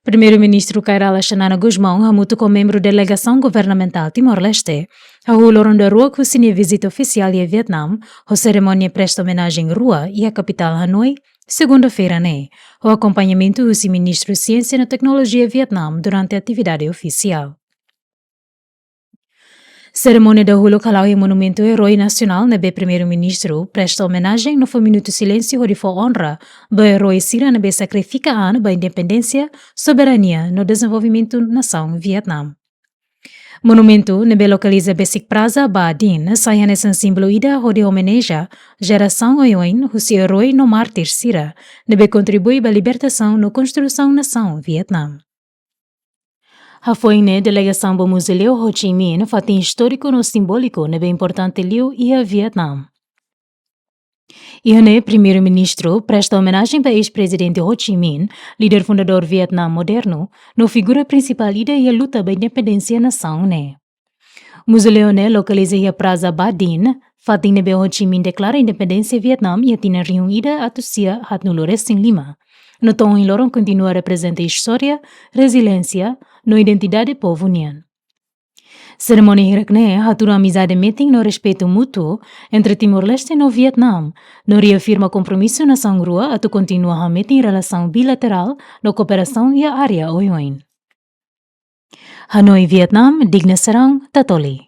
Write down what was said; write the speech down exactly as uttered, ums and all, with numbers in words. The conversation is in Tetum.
Primeiru-Ministru Kay Rala Xanana Gusmão hamutuk ho membru delegasaun governamentál Timor-Leste hahú loron daruak husi nia vizita ofisiál iha Vietnam, ho serimónia presta omenajen rua iha kapitál Hanoi, segunda-feira ne'e, ho akompañamentu husi Ministru Siénsia no Teknolojia Vietnam durante atividade ofisiál. Serimónia dahuluk hala'o iha Monumentu Eroi Nasionál ne'ebé Primeiru-Ministru presta omenajen no fó minutu silénsiu hodi fó onra ba eroi sira ne'ebé sakrifika an ba independénsia, soberania no dezenvolvimentu nasaun Vietnam. Monumentu ne'ebé lokaliza besik Praza Ba Dinh sai hanesan símbolu ida hodi omenajeia jerasaun oioin husi eroi no mártir sira ne'ebé kontribui ba libertasaun no konstrusaun nasaun Vietnam. Hafoin ne'e delegasaun ba Mauzoléu Ho Chi Minh, fatin istóriku no simbóliku ne'ebé importante liu iha Vietnam. Iha ne'e Primeiru-Ministru presta omenajen ba eis-prezidente Ho Chi Minh, líder fundadór Vietnam modernu, no figura prinsipál ida iha luta ba independénsia nasaun ne'e. Mauzoléu ne'e lokaliza iha Praza Ba Dinh, fatin ne'ebé Ho Chi Minh deklara independénsia Vietnam iha tinan rihun ida atus sia haatnulu resin lima. No to'o ohin loron kontinua reprezenta istória, reziliénsia no identidade povu nian. Serimónia hirak ne'e hatudu amizade metin no respeitu mútuu entre Timor-Leste no Vietnam, no reafirma kompromisu nasaun rua atu kontinua hametin relasaun bilaterál no kooperasaun iha área oioin. Hanoi, Vietnam, Digna Serão, Tatoli.